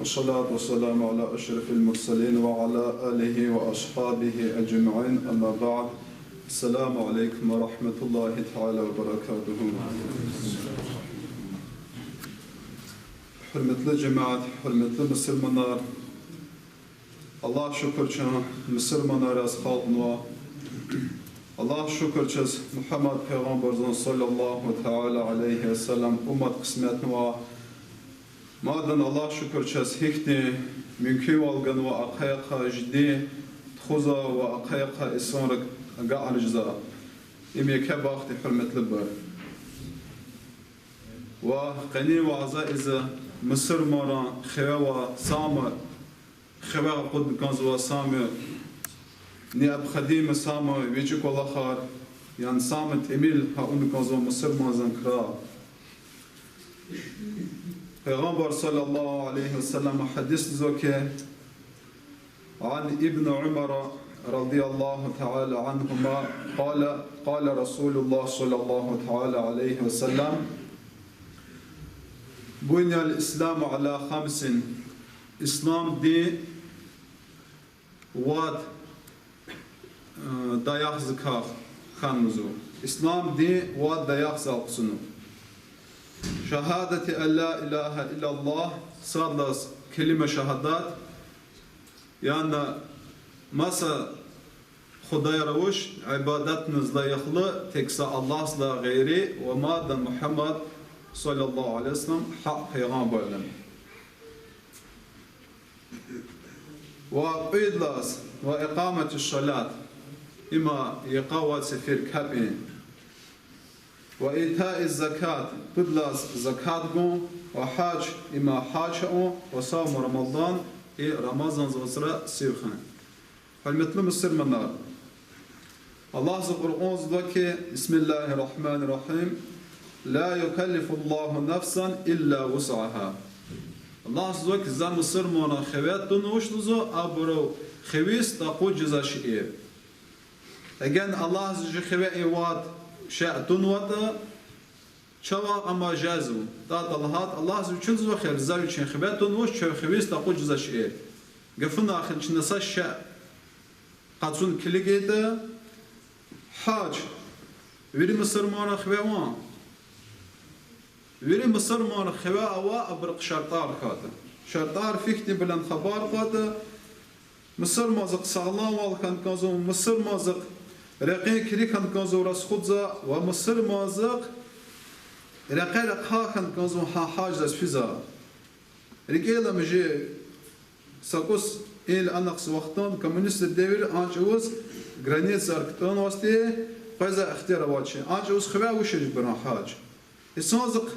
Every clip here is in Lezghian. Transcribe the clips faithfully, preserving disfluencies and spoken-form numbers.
والصلاة والسلام على أشرف المرسلين وعلى آله وأصحابه أجمعين، أما بعد. السلام عليكم ورحمة الله تعالى وبركاته. Гьуьрметли жемят, гьуьрметли мусурманар! Аллагь шукур, чун мусурманар яз халкьнава. Аллагь шукур, чаз Мугьаммад пайгъамбарзан صلى الله تعالى عليه وسلم уммат къисметнава. Мадан Аллагь шукур, чаз гьихьтин мумкинвал ганва ахъайахъай жди тухуза ва ахъайахъай инсанрик агакьариз жеза. Им еке бахт я, гьуьрметлубур. Ва къенин ваза из мусурманрин хиве ва сама хиве акъудна кӀанзава, сама необходимый, сама вичӀи кӀвалахар, яни сама тӀимил гьа авуна кӀанзава мусурманзан крар. Пайгъамбар صلى الله عليه وسلم гьадисда лугьузва хьи, عن ابن عمر رضي الله تعالى عنهما قال، قال رسول الله صلى الله تعالى عليه وسلم: بني الإسلام على خمس. Ислам дин вад даях-закай хьанва. Ислам дин вад даях залкъуцунва. شهادة أن لا إله إلا الله, садлаз келима шагьадат, яни маса худаяр авач ибадатиз лайихлу, тек са Аллагьдилай гъейри, ва мадан Мугьаммад صلى الله عليه وسلم гьахъ пайгъамбар я. Ва кьвед лагьайди, وإقامة الصلاة, има йикъа авай сефер капӀ я. وإيتاء الزكاة, пуд лагьайди закат гун, والحج, има гьаж авун, وصوم رمضان, и Рамазандин вацра сив хуьн. Гьуьрметлу мусурманар, Аллагьди Къуръанда лугьузва хьи, بسم الله الرحمن الرحيم، لا يكلف الله نفسا إلا وسعها. Аллагьди лугьузва хьи, За мусурманрин хиве тунвач лугьузва абурун хивиз такъуз жезвай шейэр. Эгер Аллагьди чи хиве и вад шей тунватӀа, чавай ам жезва. ТӀа лагьайтӀа, Аллагьди вичи лугьузва хьи, За вичин хиве тунвач чун хивиз такъуз жезвай шейэр. Гафунихъ чна са шей къачун килигайтӀа, гьаж вири мусурманрин хиве авай, вири мусурманрин хиве авай, абурухъ шартӀар хьайитӀа. ШартӀар гьихьтинбур я хабар кьайтӀа, мусурманзихъ сагъламвал хьана кӀанзава, мусурманзихъ рекьин кирик хьана кӀанзава расхудзавай, ва мусурманзихъ рекье рахай хьана кӀанзава гьа гьаждиз физвай. РикӀел ама чи, са кӀус ил анахъ са вахтунда, коммунистдин девирда, а чӀавуз границаяр кутӀунвайди, къвезвай ихтияр авачир. А чӀавуз хиве авачир ибурун гьаж. Инсанзихъ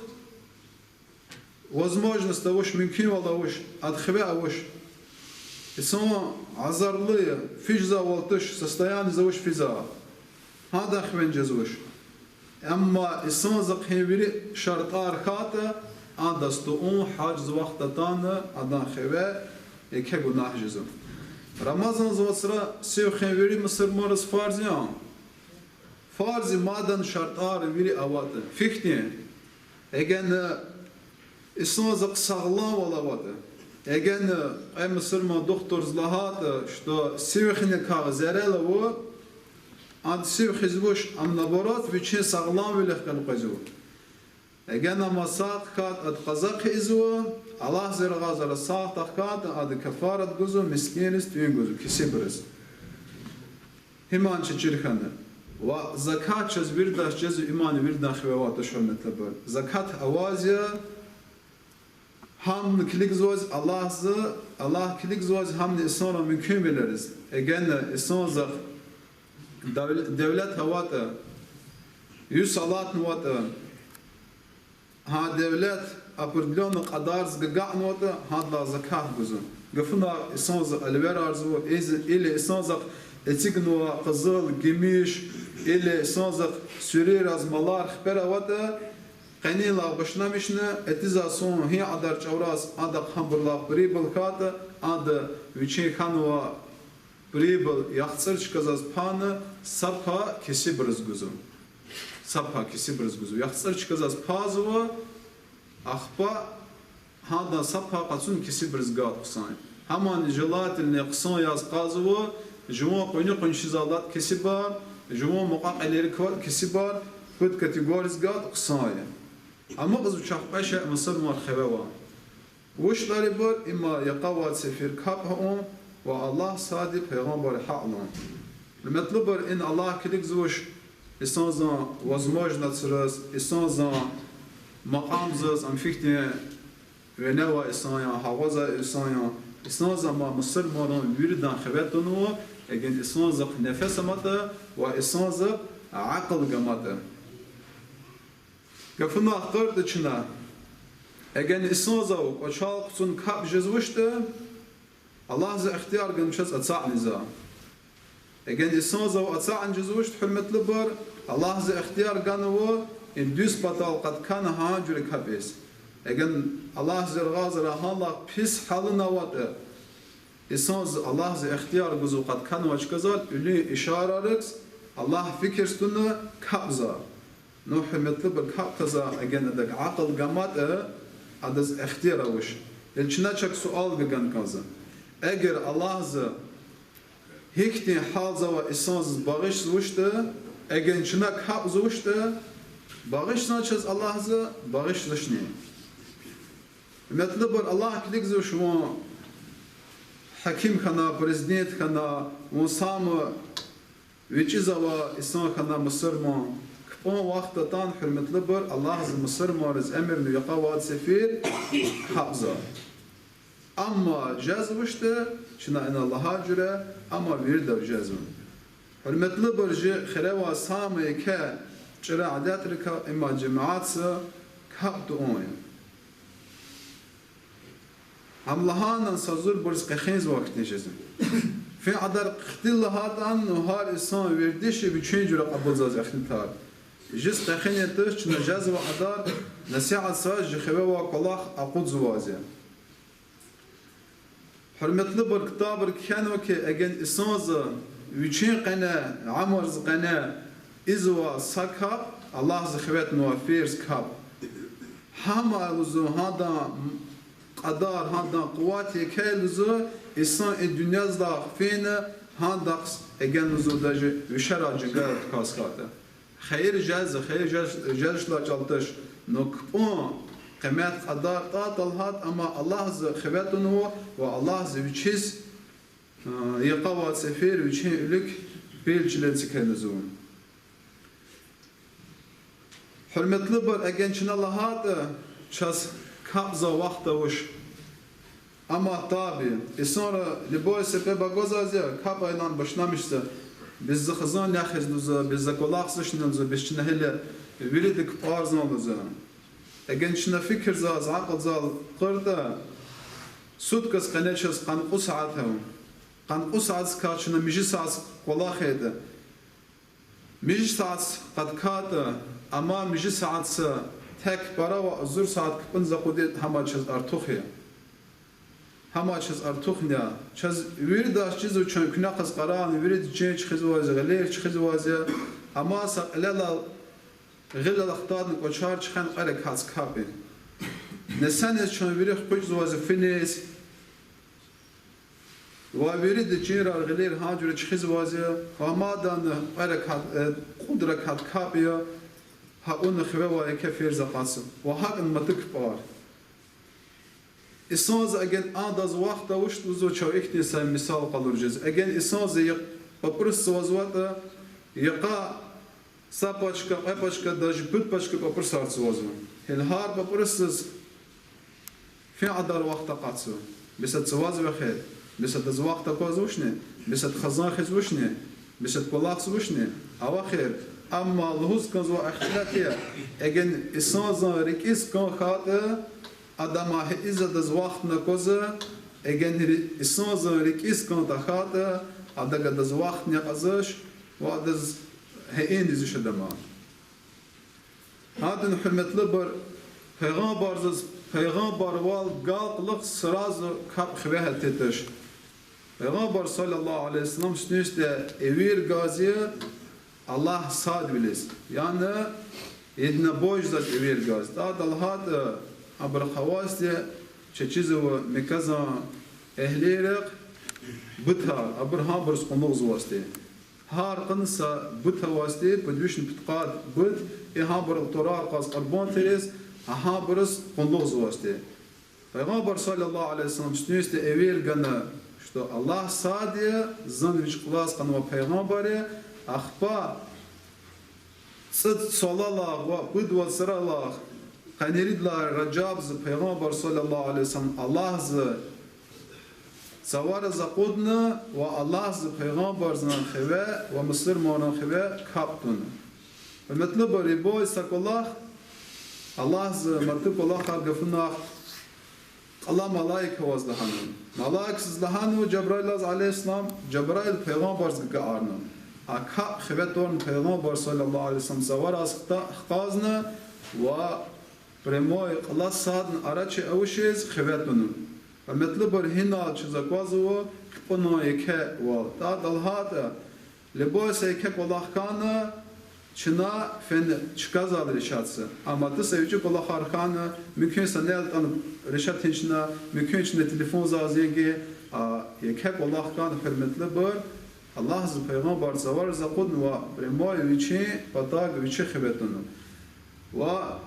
возможность авач, мумкинвал авач, ада хиве авач. Инсан азарлу я, физвайвал туш, состояниез авач физвай. Гьадан хиве жезвач. Амма инсанзихъ гьа вири шартӀар хьайитӀа, адаз туун гьаждиз вахт атана, адан хиве еке гунагь жезва. Рамазандин вацра сив хуьн вири мусурманриз фарз я. Фарз я, мадан шартӀар вири аватӀа. Гьихьтин? Эгер инсанзихъ сагъламвал аватӀа. Эгер кьве мусурман духтурди лагьайтӀа, что сив хуьникай зарар ава, ада сив хуьзвач, ам наоборот вичин сагъламвилихъ галкъвезва. Эгер ам сагъ хьайитӀа, ада къаза хъийизва, Аллагьди рагъазара сагъ тахьайтӀа, ада кафарат гузва, мискӀинриз тӀуьн гузва, кесибриз. Гьа иман чаз чир хьана. Ва закат чаз виридаз жезва, иман виридан хиве авай туш, гьуьрметлубур. Закат аваз я гьамни килигзаваз Аллагьди, Аллагь килигзаваз гьамни инсанрин мумкинвилериз. Эгер инсанзихъ девл-, девлет аватӀа, югъ алатнаватӀа, гьа девлет определённый кьадарзиз агакьнаватӀа, гьадалай закат гузва. Гафунихъ инсанзихъ алверарзава, из-, или инсанзихъ эцигнава къизил, гимиш, или инсанзихъ суьруьраз малар хипер аватӀа, къенинлай башламишна, этизвай сум гьи кьадар чӀавараз адахъ гьабурулай прибыль хьайитӀа, ада вичин хьанвай прибыль яхцӀур чкадиз пана, са пай кесибриз гузва. Са пай кесибриз гузва. ЯхцӀур чкадиз пазва, ахпа Гьадан са пай къачун кесибриз гад хъсан я. Гьамни желательно хъсан яз кьазва, жуван къуьни-къуншизал алад кесибар, жуван мукьва-кьилийрик квай кесибар, пуд категориз гад хъсан я. Амукьзава чахъ кьве шей мусурманрин хиве авай. Вуч ятӀа ибур, им йикъа авай сефер капӀ авун ва Аллагь сад я, пайгъамбар гьакьлу. Гьуьрметлубур, ина Аллагь килигзавач инсанзан возможностриз, инсанзан макьамдиз, ам фихьтин вине авай инсан я, гьаваза инсан я. Инсанза ма мусурманрин виридан хиве тунва, эгер инсанзихъ нефес аматӀа ва инсанзихъ акьул аматӀа. Гафунихъ къарда чна, эгер инсанзав кӀвачел хъувун капӀ жезвачтӀа, Аллагьза ихтияр гана чаз ацукьна за. Эгер инсанзав ацукьна жезвачтӀа, гьуьрметлубур, Аллагьза ихтияр ганва и дуьз патал къаткана гьа жуьре капӀиз. Эгер Аллагьза яргъазра гьанлай пис гьална аватӀа, инсанза Аллагьза ихтияр гузва къатканвай чказал, уьлуьн ишарайрикиз Аллагь фикир туна капӀзава. Ну, гьуьрметлубур, капӀ таза, эгер адак акьул аматӀа, адаз ихтияр авач. Гила чна чак суал гана кӀанзава. Эгер Аллагьза гьихьтин гьалзавай инсанзаз багъишзавачтӀа, эгер чна капӀзавачтӀа, багъишзавани чаз Аллагьза, багъишзавачни? Гьуьрметлубур, Аллагь килигзавач, вун гьаким хьана, президент хьана, вун сама вичӀиз авай инсан хьана мусурман, капӀун вахт атана, гьуьрметлубур, Аллагьза мусурманриз эмирнава йикъа авай сефер капӀзава. Амма жезвачтӀа, чна ина лагьай жуьре, амма виридав жезва. Гьуьрметлубур, чи хуьре авай сама еке чӀуру адетрикай им я жемятдиз капӀ тавун я. Ам лагьана са зурбуруз къехинзавай хьтин жезва. Фин кьадар хъти лагьайтӀани, ну, гьар инсан вердиши вичин жуьре кьабулзаваз эхтилатар. Жез къехин туш, чна жезвай кьадар насигьатзавай, чи хуьре авай кӀвалах акъудзавайди я. Гьуьрметлубур, ктабра кхьенва хьи, эгер инсанза вичин къене, уьмуьрзин къене ийизвай са капӀ, Аллагьза хиве тунвай ферз капӀ, гьам лугьузва гьадан кьадар, гьадан къуват еке я лугьузва, инсан и дуьньядилай фена гьадахъ, эгер лугьузва даже вишерай жигара тукӀваз хьайитӀа. Хийир жезва, хийир жез-, жезвач лагьай чӀал туш, ну капӀун къимет-кьадар тӀа-тӀа лагьайтӀа, амма Аллагьза хиве тунва ва Аллагьза вичиз, а, йикъа авай сефер вичин вилик пел чилел эцигиз лугьузва. Гьуьрметлубур, эгер чна лагьайтӀа, чаз капӀзавай вахт авач. Амма таби, инсанри любой себеб аквазвайди я, капӀ авуна башламишзава, бес за хизан нехиз лугьузва, бес за кӀвалахзавачни лугьузва, бес чна гьеле вирида капӀарзава лугьузва. Эгер чна фикирзаваз, акьулзаваз къарда, суткадин къене чаз къанни кьуд сят ава. Къанни кьуд сятдикай чна муьжуьд сят кӀвалах хьайитӀа, муьжуьд сят къаткайтӀа, амма муьжуьд сятдиз тек пара ва агъзур сят капӀунин акъудайтӀа, гьам чаз артух я. Гьам чаз артух я. Чаз виридаз чизва чун куьне кьаз къарагъна, вирида чин чуьхуьзвайди я, гъилер чуьхуьзвайди я, амма са кьилелай гъилел хтайла кӀвачер чуьхвена кьве ракат капӀ я. Несиниз чун вири хкъвезва финиз, ва вирида чинра гъилер гьа жуьре чуьхуьзвайди я, ва мадни кьве ракат, э, кьуд ракат капӀ я, гьа авуна хиве авай еке ферз акъатзава. Ва гьакӀни маса капӀар. Инсанза эгер адаз вахт авачтӀа, лугьузва, чав ихьтин са мисал къалуриз жез. Эгер инсанза йикъа папӀрус авазватӀа, йикъа са пачка, кьве пачка, даже пуд пачка папӀрусар цавазва. Гьеле гьар папӀрусдиз фин кьадар вахт акъатзава. Бес ада цаваз вахер, бес адаз вахт аквазвачни, бес ада хизан хуьзвачни, бес ада кӀвалахзавачни, авахер. Амма лугьуз кӀанзавай ихтилат я, эгер инсанзан рикӀиз кӀан хьайитӀа, ада ма гьа ийиз адаз вахтни аквазва, эгер инсанзан рикӀиз кӀан тахьайтӀа, адак адаз вахтни акьазвач, ва адаз гьа ийиз ийизвач ада ма. Гьадан, гьуьрметлубур, пайгъамбардиз, пайгъамбарвал галкӀ лугьуз сразу капӀ хиве гьатиз туш. Пайгъамбар صلى الله عليه وسلم сифте эвер гъайиди я Аллагь садвилиз, яни единобожестводиз эвер гъайиди. ТӀа лагьайтӀа, абурухъ авайди чечизва Мекказан эгьлийрихъ бутар, абур гьабуруз къуллугъзавайди. Гьар къанни са бут авайди, пуд вишни пудкъад бут, и гьабурал турар кьаз къурбанд тириз, гьабуруз къуллугъзавайди. Пайгъамбар صلى الله عليه وسلم сифтени эвер гана, что Аллагь сад я, зун вич кьулаз кьунвай пайгъамбар я, ахпа цӀуд йисалай ва пуд вацралай къанни ирид лагьай Ражабда Пайгъамбар صلى الله عليه وسلم Аллагьди цавариз акъудна ва Аллагьди Пайгъамбардин хиве ва мусурманрин хиве капӀ туна. Гьуьрметлубур, ибур са кӀвалах, Аллагьди мад кӀвалахар гафунихъ кьула малаик аваз лагьанва. Малаикдиз лагьанва, Жабраилаз عليه السلام, Жабраил Пайгъамбардиз гайи кӀвалах ана. А капӀ хиве турна Пайгъамбар صلى الله عليه وسلم цавариз хта-, хкажна ва прямой кьула садни арачи авачиз хиве туна. Гьуьрметлубур, гьинал чаз аквазва кпӀунин екевал. ТӀа далгьатӀа, либо са еке кӀвалах хьана, чна фена чкадал решатзава. Амма тӀа са вичӀи кӀвалахар хьана, мумкин са нел тӀана решатин чна, мумкин чна телефонзал зенги, а еке кӀвалах хьана, гьуьрметлубур, Аллагьди Пайгъамбар цавариз акъудна ва прямой вичин патав вичи хиве туна. Ва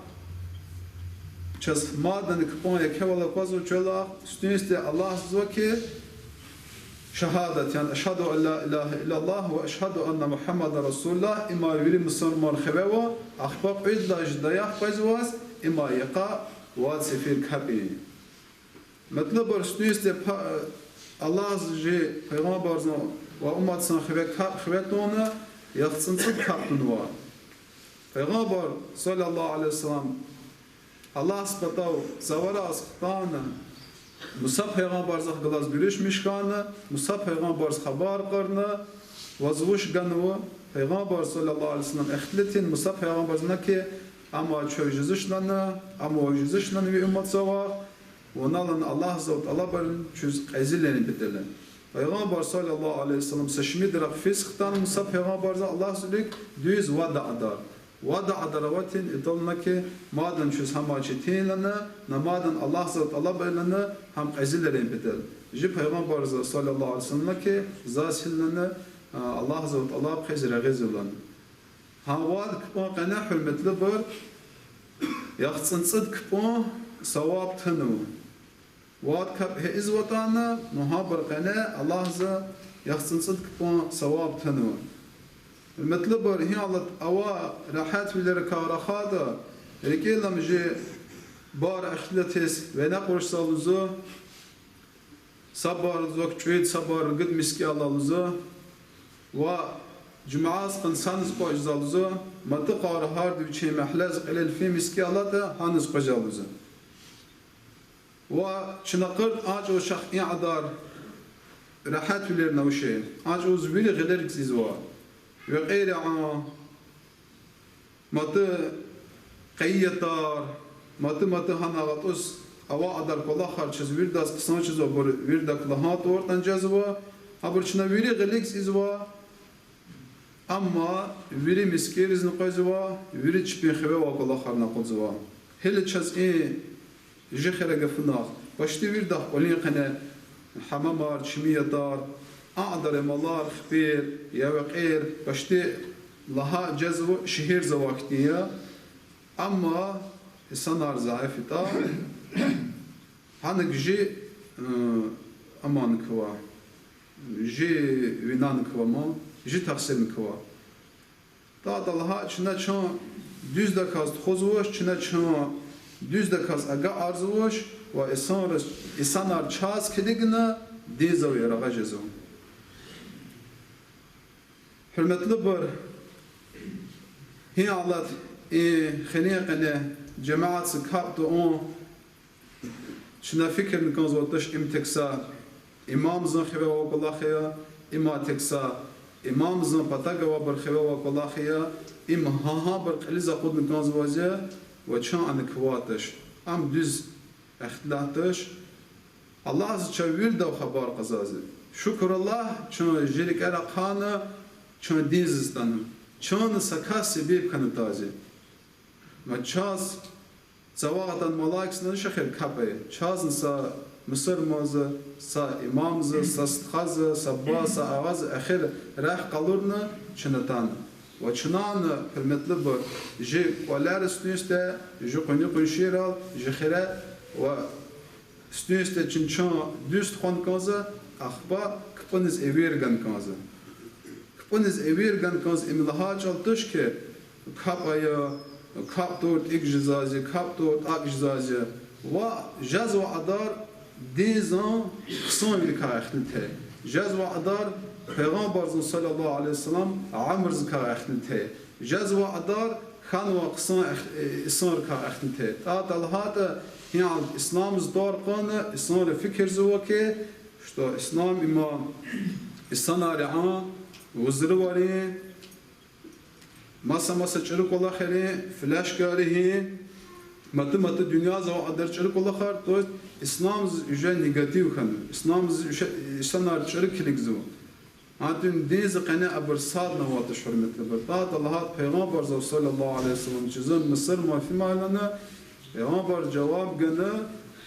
чаз мадни кпӀун екевал аквазва чӀалахъ, сифтени Аллагьдиз ава хьи, шагьадат, яни أشهد أن لا إله إلا الله وأشهد أن محمدا رسول الله, им вири мусурманрин хиве ава, ахпа кьвед лагьай жи даях къвезваз, им йикъа вад сефер капӀ ийин. Гьуьрметлубур, сифтени па-, Аллагьди жи Пайгъамбардин ва умматдин хиве капӀ хиве тавуна, яхцӀурни цӀуд капӀ тунва. Пайгъамбар صلى الله عليه وسلم Аллагьдин патав цавариз хтана, Муса пайгъамбардихъ галаз гуьруьшмиш хьана, Муса пайгъамбардиз хабар кьурна, ваз вуч ганва, Пайгъамбар صلى الله عليه وسلم ихтилатна Муса пайгъамбардиз хьи, амма чав жузуш лагьана, амма ваз жузуш лагьана ви умматдивай, вуна лагьана Аллагьдивай тӀалаб ая чуьз къизилерин патал. Пайгъамбар صلى الله عليه وسلم са шумуд рахъ физ хтана Муса пайгъамбардиз Аллагьдин вилик дуьз вададар. Вададар аватна итална хьи, мадни чуьз гьам четин я лагьана, на мадни Аллагьдивай тӀалаб ая лагьана, гьам къизилерин патал. Жи Пайгъамбарди صلى الله عليه وسلم лагьана хьи, заз гила лагьана, а, Аллагьдивай тӀалаб хъийиз регъуьзва лагьана. Гьа вад кпӀун къене, гьуьрметлубур, яхцӀурни цӀуд кпӀун саваб тунва. Вад капӀ гьа ийизватӀани, ну гьабур къене Аллагьди яхцӀурни цӀуд кпӀун саваб тунва. Гьуьрметлубур, гьи алат ава регьятвилерикай рахайтӀа, рикӀел алама жи бар ихтилатиз вине къуршзава лугьузва, са бар лугьузва кӀуьд, са бар ругуд мискӀин алай лугьузва, ва жуьмядин къанни саниз къважзава лугьузва, матукьар гьарда вичин магьледиз кьилел фин мискӀин алатӀа, гьаниз къвезва лугьузва. Ва чна къведа а чӀавуз чахъ и кьадар регьятвилер авачир. А чӀавуз вири гъилер гзафзава. Векьер яна, мад къайи ятар, мад, мад гьана гьатӀуз авай кьадар кӀвалахар чаз виридаз хъсан чизва, абур виридак лагьайтӀа тӀвар тӀанжезва, абур чна вири гъилик цӀийизва, амма вири мискӀинризни къвезва, вири чпин хиве авай кӀвалахарни акъудзава. Гила чаз и жи хира гафунихъ, почти виридахъ кӀвалин къене гьамамар, чими ятар, а кьадар малар, хипер, я векьер, почти лагьай жезва, шегьерда авай хьтин я, амма инсанар зайиф ятӀа, гьаник жи, э, аман ква, жи винан ква ман, жи тахсирни ква. ТӀа лагьайтӀа чна чун дуьздаказ тухузвач, чна чун дуьздаказ агакьарзавач ва инсанриз, инсанар чаз килигна диндивай яргъа жезва. Гьуьрметлубур, гьи алат, и хуьруьн къене жемятдиз капӀ тавун, чна фикирна кӀанзавайди туш, им тек са имамдин хиве авай кӀвалах я, им тек са имамдин патав авайбур хиве авай кӀвалах я, им гьа-, гьабур кьилиз акъудна кӀанзавайди я, ва чун ана квай туш. Ам дуьз ихтилат туш. Аллагьди чав виридав хабар кьазвайди я. Шукур Аллагь, чун жи рикӀера хъана, чун диндиз атана. Чун са кас себеб хьана тази. Ва чаз Цавагъ атана малаикзни шехир капӀ ая. Чазни са мусурманза, са имамза, са стхаза, са бубаза, са агъаза эхир рехъ къалурна чна атана. Ва чнани, гьуьрметлубур, жи кӀвалер уьстуьнсте, жи къуьни-къуншийрал, жи хире ва уьстуьнсте чин чан дуьз тухвана кӀанза, ахпа кпӀуниз эвер гана кӀанза. КпӀуниз эвер гана кӀанза им лагьай чӀал туш хьи, капӀ ая, капӀ тавур тӀуьк жезва зи, капӀ тавур тӀакӀ жезва зи. Ва жезва адар динзан хъсанвиликай ихтилат ая. Жезва адар Пайгъамбарзан صلى الله عليه وسلم амурзакай ихтилат ая. Жезва адар хьанвай хъсан эх-, э, инсанрикай ихтилат ая. ТӀа лагьайтӀа, гьи гьалда исламза тӀвар кьуна, инсанри фикирзава хьи, что ислам им инсанар яна, вузруварин, маса-маса чӀуру кӀвалахрин, флешкайрин, мата-мата дуьньязава адар чӀуру кӀвалахар, то есть исламза уже негатив хьана, исламза уже инсанар чӀуру килигзава. Гьатта динза къене абур садни аватуш, гьуьрметлубур. ТӀа лагьайтӀа Пайгъамбарза صلى الله عليه وسلم чизан мусурман фимайлана, Пайгъамбар жаваб гана,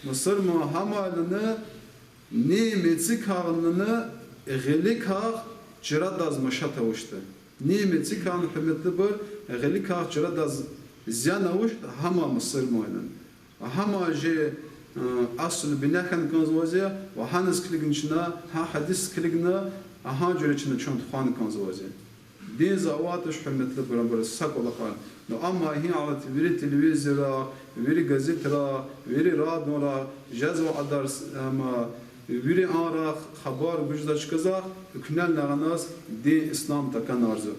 мусурман гьамайлана, ни мецикайни гъиликай чарадаз машат авачтӀа. Ни мецикайни, гьуьрметлубур, гъиликай чарадаз зиян авачтӀа, гьам мусурман я. Гьам жи, э, асул бине хьана кӀанзава зи, ва гьаниз килигна чна, гьа гьадисдиз килигна, гьа жуьре чна чун тухвана кӀанзава зи. Динза аватуш, гьуьрметлубур, абур са кӀвалахар. Ну, амма гьи гьалда вири телевизорра, вири газетра, вири радионра жезва адар, амма вири анра хабар гузвай чкадихъ, экуьнани гьаниз дин ислам такӀанарзава.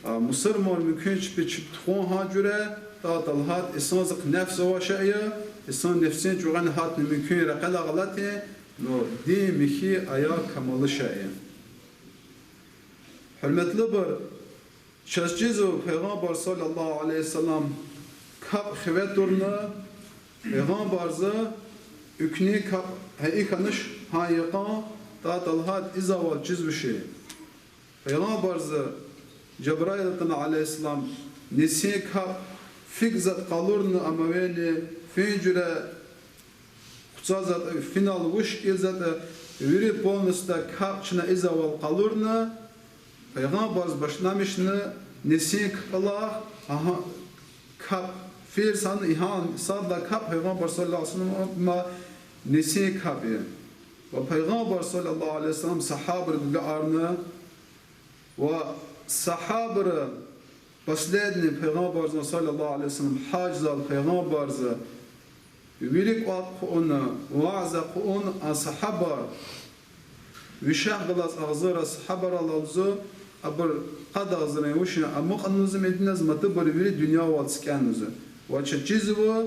А мусурман мумкин чпи чеб тухун гьа жуьре, тӀа лагьайтӀа инсанзахъ нефс авай шей я, инсан нефсин чӀугъвена гьатна мумкин рекьелай гъалатӀ я, но дин михьи ая, камаллу шей я. Гьуьрметлубур, чаз чизва Пайгъамбар صلى الله عليه وسلم капӀ хиве турна, Пайгъамбарза экуьнин капӀ гьа и хьанач, гьа йикъан, тӀа лагьайтӀа изавал чизвачир. Пайгъамбарза Жабраил атана عليه السلام, нисин капӀ фикӀ затӀ къалурна амавени, фин жуьре хъуцӀа затӀ, финал вуч кӀел затӀ, вири полностью капӀ чна изавал къалурна, Пайгъамбарза башламишна нисин капӀ лагь, агьа, капӀ физ хьана, и гьа сад лагьай капӀ Пайгъамбар صلى الله عليه وسلم нисин капӀ я. Ва Пайгъамбар صلى الله عليه وسلم сагьабайрив гагаарна, ва сагьабайри последний Пайгъамбарзан صلى الله عليه وسلم гьаждал Пайгъамбарза вири кӀватӀ хъувуна, ваъза хъувуна, а сагьабайри вишегь галаз агъзур сагьабайрал лугьузва, абур къад агъзуррин вучин амукьна лугьузва Мединадиз, матубур вири дуьньявал цикӀена лугьузва. Ва чаз чизва,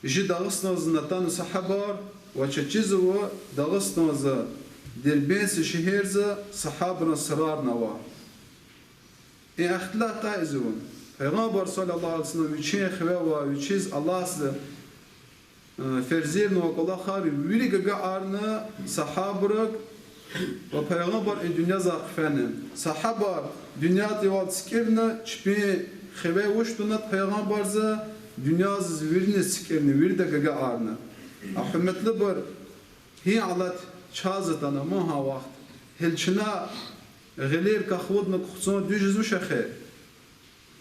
жи Дагъустанза атана сагьабайри, ва чаз чизва Дагъустанза, Дербентдин шегьерда сагьабайрин сурарни ава. И ихтилат тайизва. Пайгъамбар صلى الله عليه وسلم вичин хиве ва вичиз Аллагьди, э, ферзирнавай кӀвалахар вири гагаарна сагьабайрив, ва Пайгъамбар и дуьньязай хъфена. Сагьабайри дуьньядивал цикӀирна, чпин хиве вуч тунатӀа Пайгъамбарза, дуьньядиз вириниз цикӀирна, вирида гагаарна. А гьуьрметлубур, гьи гьалат чаз атана ман гьа вахт. Гьеле чна гъилер кахвудна кухцун дуьз жезвач эхир.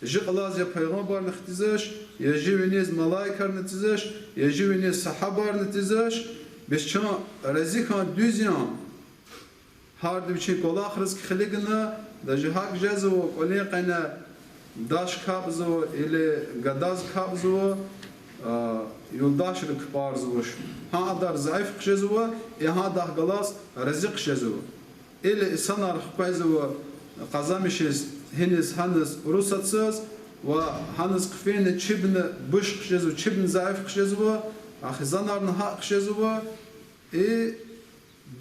Жи кьилиз я пайгъамбарни хтизвач, я жи виниз малаикарни хтизвач, я жи виниз сагьабайрни хтизвач, бес чун рази хьун дуьз я. Гьарда вичин кӀвалахриз килигна, даже гьакӀ жезва, кӀвалин къене даш капӀзава или гадаз капӀзава, а, юлдашри кпӀарзавач. Гьа адар заиф хъжезва, и гьадахъ галаз рази хъжезва. Или инсанар хквезва къазанмишиз, гьиниз, гьаниз урусатсиз, ва гьаниз хъфин чибни буш хъжезва, чибни заиф хъжезва, а хизанарни гьакӀ хъжезва, и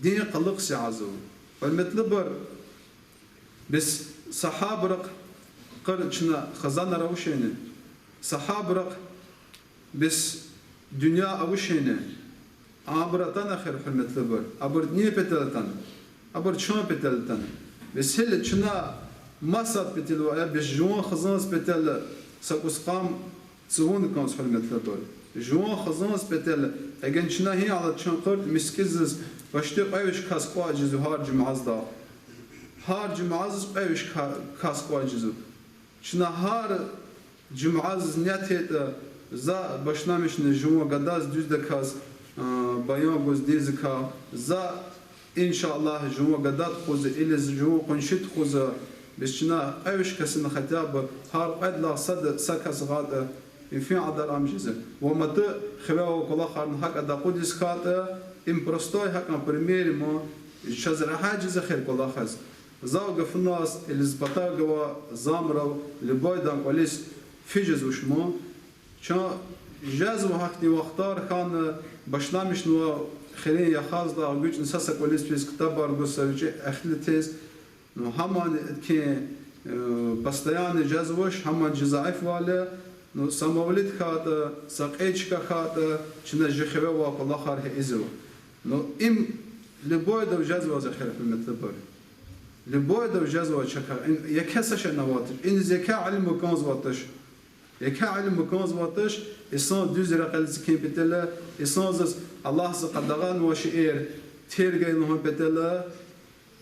дин къалахъ язава. Гьуьрметлубур, бес сагьабайрихъ къир чна хизанар авачни? Сагьабайрихъ бес дуьнья авачни? Абур атана эхир, гьуьрметлубур, абур ни патал атана? Абур чун патал атана. Бес гьеле чна масад патал ва я бес жуван хизандин патал са кӀус къам цавун кӀанз, гьуьрметлубур. Жуван хизандиз патал, эгер чна гьи алад чун къурт мискӀиндиз почти кьве виш кас кӀватӀ жезва гьар жуьмядал. Гьар жуьмядиз кьве виш ка-, кас кӀватӀ жезва. Чна гьар жуьмядиз ният ятӀа, за башламишна жуван гададиз дуьздаказ, а, баян гуз динзикай, за, иншаллагь, жуван гадади тухузва или жуван къуншиди тухузва, бес чна кьве виш касни хотя бы гьар кьвед лагьай сада са кас гъайитӀа, им фин кьадар ам жезва. Ва мад хиве авай кӀвалахарни гьакӀ акъудиз хьайитӀа, им простой гьакӀан пример я, чаз регьят жезва хьи кӀвалахиз. Зав гафуназ, или зи патав гвай замрал, любойдан кӀвализ физ жезвач ман. Чун жезва гьахьтин вахтар хьана, башламишнава хирин яхазда гуьчни са-са кӀвализ физ, ктабар гуз са вичӀи ихтилатиз. Ну, гьамани эдкин, э, постоянно жезвач, гьамани чи заифвал я. Ну, са мавлид хьайитӀа, са кьей чка хьайитӀа, чна чи хиве авай кӀвалахар гьа ийизва. Ну, им любойдав жезвайди я хьи, гьуьрметлубур. Любойдав жезвайди я чакай, ин еке са шейни авайди туш, иниз еке илим кӀанзавайди туш. Еке илим кӀанзавайди туш, инсан дуьз рекьел эцигун патал, инсандиз Аллагьди къадагъанвай шейэр тергер лугьун патал,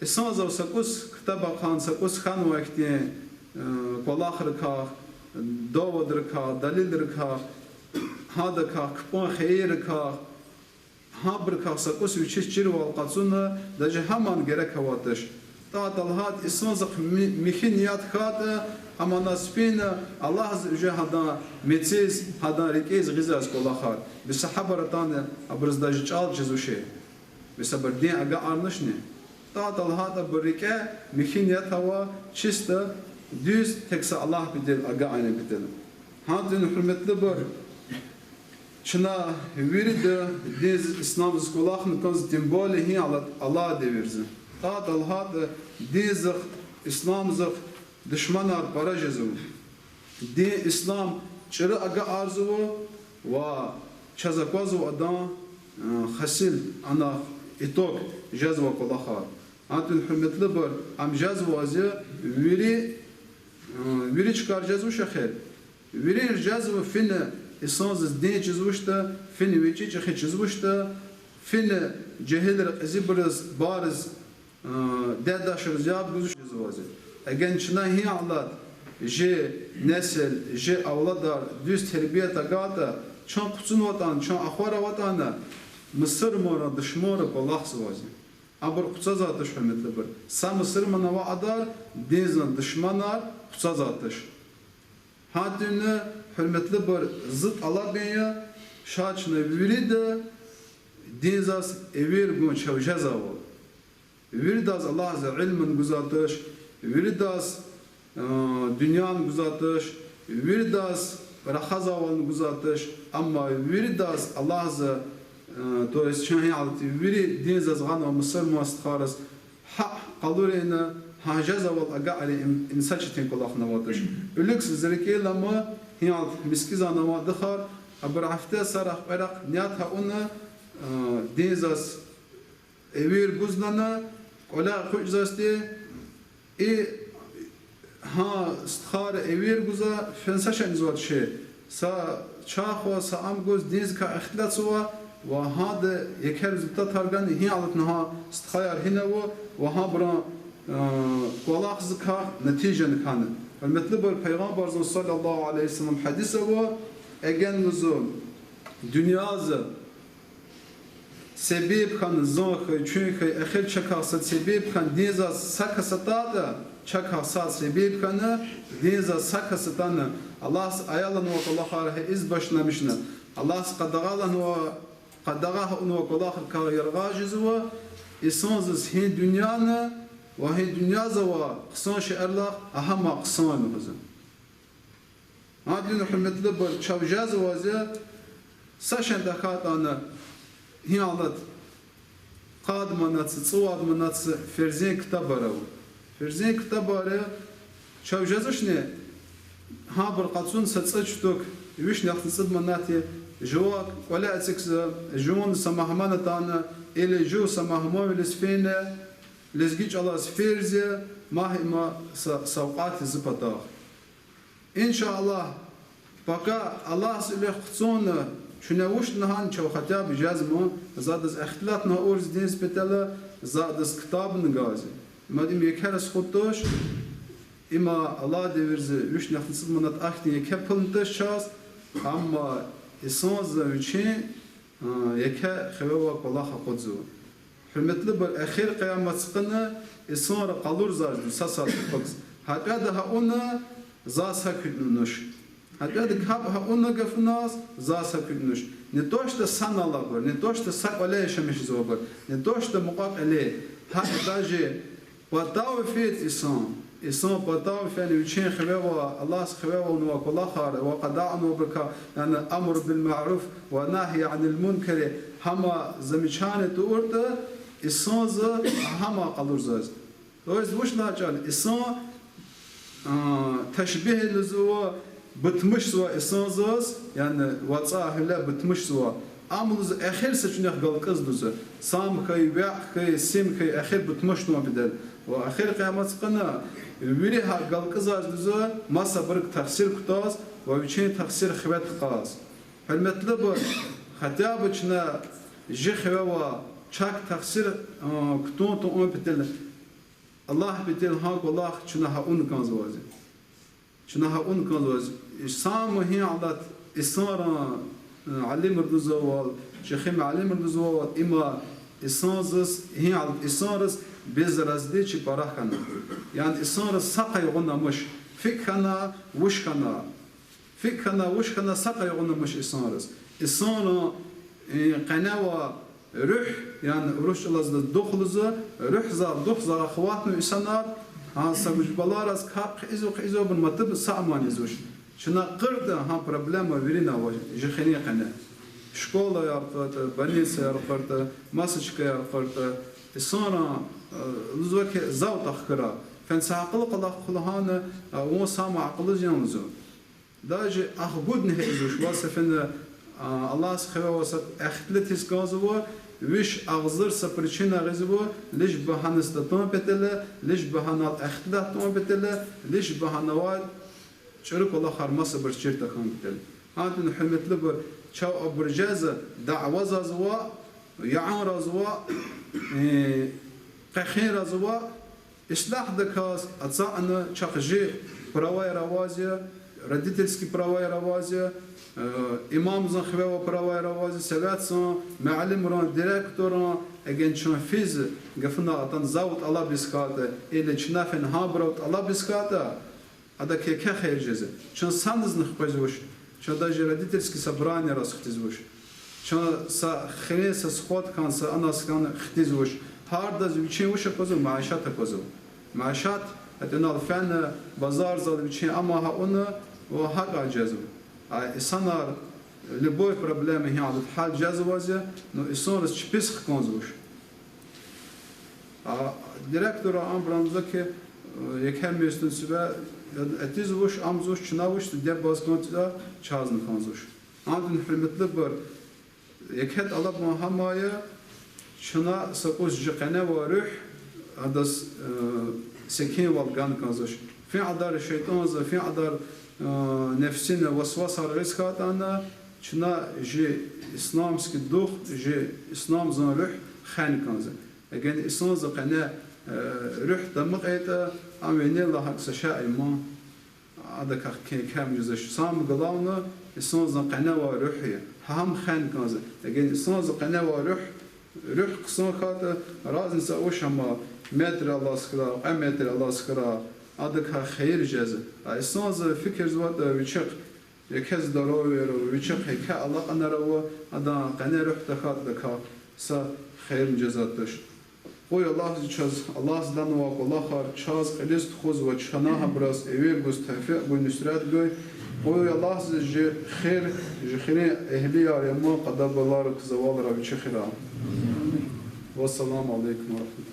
инсандиз са кӀус ктаб ахъайна, са кӀус хьанвай хьтин, э, кӀвалахрикай, доводрикай, далилрикай, гьадакай, кпӀун хийиррикай, гьабурукай са кӀус вичиз чирвал къачуна, даже гьамани герек авайди туш. ТӀа талгьат инсандихъ ми-, михьи ният хьайитӀа, амма на спина Аллагьди уже гьадан мециз, гьадан рикӀиз гъизвай кӀвалахар. Бес гьабур атана, абуруз даже чӀал чизвачир. Бес абур дин агакьарнавачни? ТӀа талгьат абур рикӀе михьи ният авай, чисто дуьз тек са Аллагь патал агакьарун патал. Гьадин, гьуьрметлубур, чна вирида диндиз, исламдиз кӀвалахна кӀанзава, тем более гьи алад алай девирда. ТӀа талгьат диндихъ, исламдихъ душманар пара жезва. Дин, ислам чӀуру агакьарзава ва чаз аквазва адан, э, хасил, ана итог жезвай кӀвалахар. Гьадин, гьуьрметлубур, ам жезвайди я вири, э, вири чкайра жезвач эхир. Виринра жезва фина инсандиз дин чизвачтӀа, фина вичӀи чӀехи чизвачтӀа, фина жегьилриз, кьезилбуруз, бариз, э, дядашриз яб гузвачтӀа жезвайди я. Эгер чна гьи алад чи несил, чи авладар дуьз тербия тагайтӀа, чун хъуцунватӀани, чун ахвар аватӀани, мусурманрин душманри кӀвалахзавайди я. Абур хъуцӀазвайди туш, гьуьрметлубур. Са мусурман авай кьадар диндин душманар хъуцӀазвайди туш. Гьадин, гьуьрметлубур, зи тӀалабун я, ша чна вирида диндиз эвер гун чав жезвайвал. Виридаз Аллагьди илим гузвайди туш, виридаз, э, дуьнья гузвайди туш, виридаз рахазвайвал гузвайди туш, амма виридаз Аллагьди, э, то есть чун гьи алад вири диндиз гъанвай мусурман стхайриз гьакӀ къалурун, гьа жезвайвал агакьарун, им, им са четин кӀвалах авайди туш. Уьлуьгза зи рикӀел ама, гьи алад мискӀиндиз авай духар, абур гьафтеда са рахъ, кьве рахъ ният авуна, э, диндиз эвер гузвани, кӀваляй экъечӀзавайди, и гьа стхайри эвер гузва, фена са шейни ийизвайди туш. Са чахъ ва са ам гуз диндикай ихтилатзава, ва гьада еке результатар гана, гьи алатна гьа стхаяр гьинава, ва гьабурун, э, кӀвалахдикай натижани хьана. Гьуьрметлубур, Пайгъамбардин صلى الله عليه وسلم гьадис ава, эгер лугьузва дуьньяда себеб хьана, зун хьуй, чун хьуй, эхир чакай са себеб хьана диндиз са кас атайтӀа, чакай са себеб хьана диндиз са кас атана, Аллагьди аялнавай кӀвалахар гьа ийиз башламишна, Аллагьди къадагъа авунвай, къадагъа авунвай кӀвалахрикай яргъаз жезва, инсандиз гьи дуьньяда ва гьи дуьньяда авай хъсан шейэрилай гьам хъсан я лугьузва. Гьадин, гьуьрметлубур, чав жезвайди я, са шейни тахьайтӀани, гьи алад, къад манатдиз, цӀувад манатдиз ферзин ктабар ава. Ферзин ктабар я, чав жезвачни, гьабур къачуна са цӀуд штук, вишни яхцӀурни цӀуд манатдиз, жуван кӀваляй эцигзава, жуван са мугьман атана, или жув са мугьманвилиз фена, лезги чӀалаз ферз я, магь има са савкьват я зи патав. Иншаллагь, Пака Аллагьдин вилик хъуцуна, чуьне вуч лагьана чав хотя бы жезма, за адаз ихтилатна гьа урс диниз петела, за адаз ктабна газ. Мад им еке расход туш, има Аллагьди вирида вишни яхцӀуд манат ахьтин еке пулни туш чаз, амма инсанза вичин, а, еке хиве авай кӀвалах акъудзава. Гьуьрметлубур, эхир къиямат къуна инсанри къалурзавайди са сад хкуз. Гьатта гьа авуна за са куьтӀнуш. Гьатта капӀ гьа авуна гафуназ за са куьтӀнуш. Не то что санал абур, не то что са кӀвале яшамиш жезвайбур, не то что мукьва-кьили. Гьа даже патав фейи инсан, инсан патав фена вичин хиве авай, Аллагьдин хиве авунвай кӀвалахар ва къадагъанвайбурукай, яни амр бил маъруф ва нагьи анил мункари, гьама замечание тавуртӀа, инсанза гьама къалурзавайди. То есть вуч лагьай чӀал, инсан, а, ташбигь лугьузва, бутмишзава инсанзаз, яни вацӀа гьуьле бутмишзава. Ам лугьузва, эхир са чуьнуьх галкӀуз лугьузва. Сам хьайи, векь хьайи, сим хьайи, эхир бутмиш тавун патал. Ва эхир къиямат къуна вири гьакӀ галкӀузвайди лугьузва, масабурукай тахсир кутаз ва вичин тахсир хиве тухуз. Гьуьрметлубур, хотя бы чна жи хиве авай чак тахсир, а, кутун тавун патал, Аллагьдин патал гьа кӀвалах чна гьа авун кӀанзавайди. Чна гьа авун кӀанзавайди. Сама гьи алат инсанрин, э, алимри лугьузвайвал, чи хим алимри лугьузвайвал, има инсанзаз, гьи алат инсанриз безразличие пара хьана. Яни инсанриз са къайгъу амач, фикӀ хьана, вуч хьана. ФикӀ хьана, вуч хьана, са къайгъу амач инсанриз. Инсанрин, э, къене авай руьгь, яни урус чӀалаз дух лугьузва, руьгь за, дух за ахватну инсанар, гьа са гужбалараз капӀ хъийизва, хъийизва, абур матуб са аман ийизвач. Чна къиртӀа гьа проблема вирина ава жи хуьруьн къене. Школаяр къиртӀа, больницаяр къиртӀа, маса чкаяр къиртӀа, инсанрин, э, лугьузва хьи, завтӀ хкара. Фена са акьуллу кӀвалах хълагьана, э, вун сама акьуллу жен лугьузва. Даже ахгудни гьа ийизвач, ваз са фена, а, Аллагьдин хиве авай сад ихтилатиз кӀанзава, виш агъзур са причина гъизва, лишь бы гьаниз татун патал, лишь бы гьанал ихтилат тавун патал, лишь бы гьанавай чӀуру кӀвалахар масабур чир тахьун патал. Гьатта, гьуьрметлубур, чав абур жезва, дявеяр жезва, яйинар жезва, э, къехинар жезва, ислягьдаказ ацукьна, чахъ жи праваяр авазва, родительский праваяр авазва, э, имамдин хиве авай праваяр авазва, советдин, муаллимрин, директоррин, эгер чун физ гафуна атана завтӀ тӀалабиз хьайитӀа, или чна фена гьабурал тӀалабиз хьайитӀа, адак еке хийир жезва. Чун санизни хквезвач, чун даже родительский собраниераз хтизвач. Чун са хуьруьн са схваткан, са аназ хьана хтизвач. Гьардаз вичин вуч аквазва, майишат аквазва. Майишат, гьатта инал фена, базарзал вичин ама гьа авуна ва гьакӀ жезва. А инсанар, любой проблема гьи алат гьал жезвази, но инсанриз чпиз хканзавач. А директор абуру лугьузва хьи, э, еке местни сиве, э, атизвач, амзавач, чна вуч диде баз кӀанзава, чазни кӀанзавач. Гьатта, гьуьрметлубур, еке тӀалабун гьам я, чна са кӀус жи къене авай руьгь, адаз, э, секинвал гана кӀанзавач. Фин кьадар шейтӀанза, фин кьадар, э, нефсина васвасар гъиз хьайитӀани, чна жи исламский дух, жи исламдин руьгь хвена кӀанзава. Эгер инсанза къене, э, руьгь тамукьайтӀа, ам винел гьакӀ са шей ман, адакай кӀан кам жезва. Самое главное, инсанза къене авай руьгь я. Гьам хвена кӀанзава. Эгер инсанза къене авай руьгь, руьгь хъсан хьайитӀа, разница авач, амма метр алаз хьурай, кьве метр алаз хьурай, адакай хийир жезва. А инсанза фикирзаватӀа вичихъ еке здоровьеяр ава, вичихъ еке алакьунар ава, адан къене руьгь тахьайтӀа, адакай са хийир жезвайди туш. Къуй Аллагьди чаз, Аллагьди лагьанвай кӀвалахар чаз кьилиз тухуз ва чна гьабуруз эвер гуз, тавфикь гуй, нусрат гуй. Къуй Аллагьди жи хир, жи хирин эгьлияр яман къадагъабаларик, завалрик вичи хирай. Вассаламу алейкум ва рахматуллах.